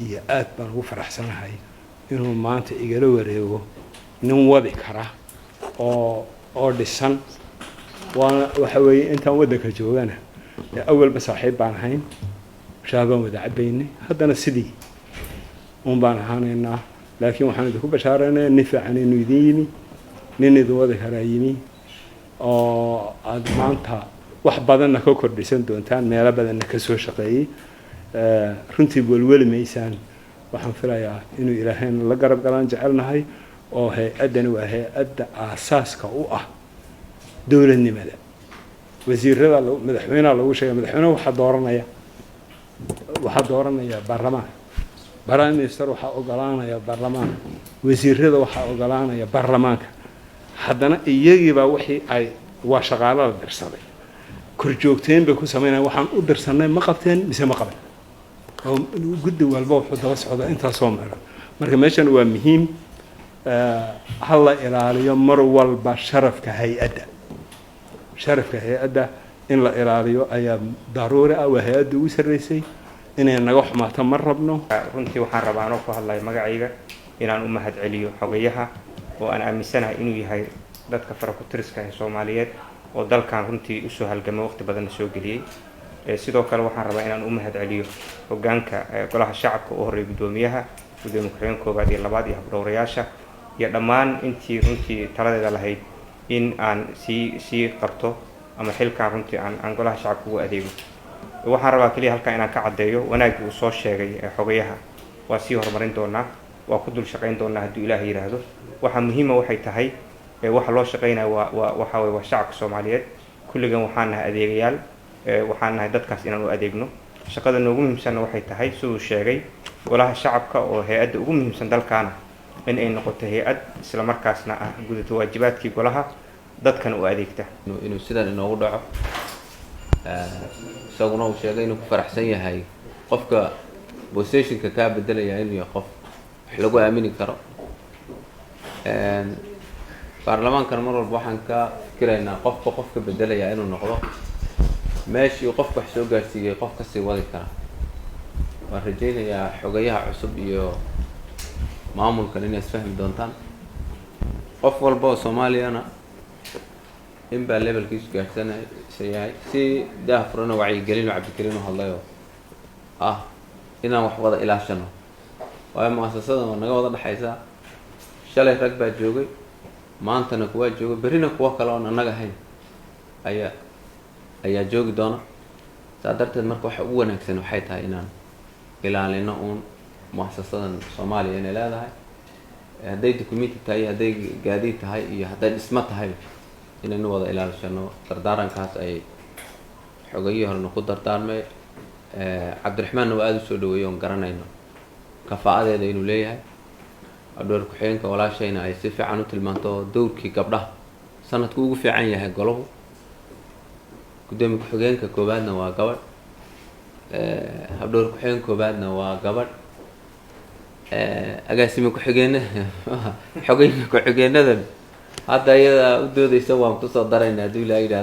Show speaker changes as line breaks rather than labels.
Iyo aad baan ugu faraxsanahay inuu maanta igala wareego nin wadi kara oo dhisan. Waana waxa weeye, intaan waddanka joogana dee awalba saaxiib baan ahayn, shaah baan wada cabaynay, haddana sidii un baan ahaanaynaa. Laakiin waxaan idinku bashaaraynayaa nin fiican inuu idin yimi, nin idin wadi karaa yimi, oo aada maanta wax badanna ka kordhisan doontaan, meelo badanna ka soo shaqeeyey. Runtii welweli maysaan. Waxaan filayaa inuu Ilaahayna la garab galaan jecelnahay, oo hay-addani waa hay-adda aasaaska u ah dowladnimada. Wasiirada, madaxweyneha lagu sheegay, madaxweyneha waxaa dooranaya baarlamaanka, prime minister waxaa ogolaanaya baarlamaanka, wasiirada waxaa ogolaanaya baarlamaanka. Haddana iyagiibaa wixii ay waa shaqaalada dirsaday korjoogteen bay ku sameynaya. Waxaan u dirsanay ma qabteen mise ma qaban? Oo guddi walba wuxuu daba socdaa intaasoo meelo. Marka meeshan waa muhiim, ha la ilaaliyo mar walba sharafka hay-adda. Sharafka hay-adda in la ilaaliyo ayaa daruuri ah. Waa hay-adda ugu sarreysay, inay naga xumaato ma rabno.
Runtii waxaan rabaa, anoo ku hadlayo magacayga, inaan u mahad celiyo xogayaha, oo aan aaminsanahay inuu yahay dadka farakutiriska ee Soomaaliyeed oo dalkan runtii usoo halgamay, waqti badanna soo geliyey. Sidoo kale waxaan rabaa inaan u mahad celiyo hoggaanka Golaha Shacabka, u horreeya guddoomiyaha, guddoomiye ku-xigeen koowaad iyo labaad iyo habdhowrayaasha iyo dhammaan intii runtii taladeeda lahayd in aan sii qabto ama xilkan runtii aan Golaha Shacabka ugu adeego. Waxaan rabaa keliya halkan inaan ka caddeeyo wanaaggii uu soo sheegay xogayaha waa sii horumarin doonaa, waa ku dul shaqayn doonaa hadduu Ilaah yidhaahdo. Waxaa muhiima waxay tahay, waxa loo shaqaynaya waa waxa weye waa shacabka Soomaaliyeed. Kulligan waxaan nahay adeegayaal, waxaan nahay dadkaas inaan u adeegno. Shaqada noogu muhiimsanna waxay tahay, siduu sheegay, Golaha Shacabka oo hay-adda ugu muhiimsan dalkaana in ay noqoto hay-ad isla markaasna ah gudato waajibaadkii golaha, dadkana u adeegta.
Inuu sidan inoogu dhaco, isaguna uu sheegay inuu ku faraxsan yahay qofka positionka kaa bedelaya inuu yahay qof wax lagu aamini karo. Baarlamaankana mar walba waxaan ka fikiraynaa qofka qofka bedelaya inuu noqdo meeshii qofka wax soo gaarsiiyey qof kasii wadi kara. Waan rajaynayaa xogayaha cusub iyo maamulkan inay isfahmi doontaan. Qof walba oo Soomaaliyana in baa levelkiisu gaadhsanaysa yahay si daah furana wacyigelin oo Cabdikariin u hadlayoo ah inaan wax wada ilaashano, waayo mu-asasadan waa naga wada dhexaysaa. Shalay rag baa joogay, maantana kuwaa jooga, berrina kuwo kale oon annaga ahayn ayaa joogi doona. Saa darteed marka waxa ugu wanaagsan waxay tahay inaan ilaalino uun mu-asasadan Soomaaliya inay leedahay, hadday documenti tahay iyo hadday gaadiid tahay iyo hadday dhismo tahay, inaynu wada ilaalishano. Dardaarankaas ay xogayihii horena ku dardaarmay, Cabdiraxmaanna waa aada usoo dhaweeyey, oon garanayno kafaa'adeeda inuu leeyahay. Adhoor ku-xigeenka walaashayna ay si fiican u tilmaanto dowrkii gabdhaha sanadku ugu fiican yahay golahu. Guddoomiye ku-xigeenka koowaadna waa gabadh, habdhowr ku-xigeen koowaadna waa gabadh, agaasime ku-xigeena, xogeyne ku-xigeenadan hadda iyadaa u doodeysa waan kusoo darayna hadduu Ilaah yidhaahdo.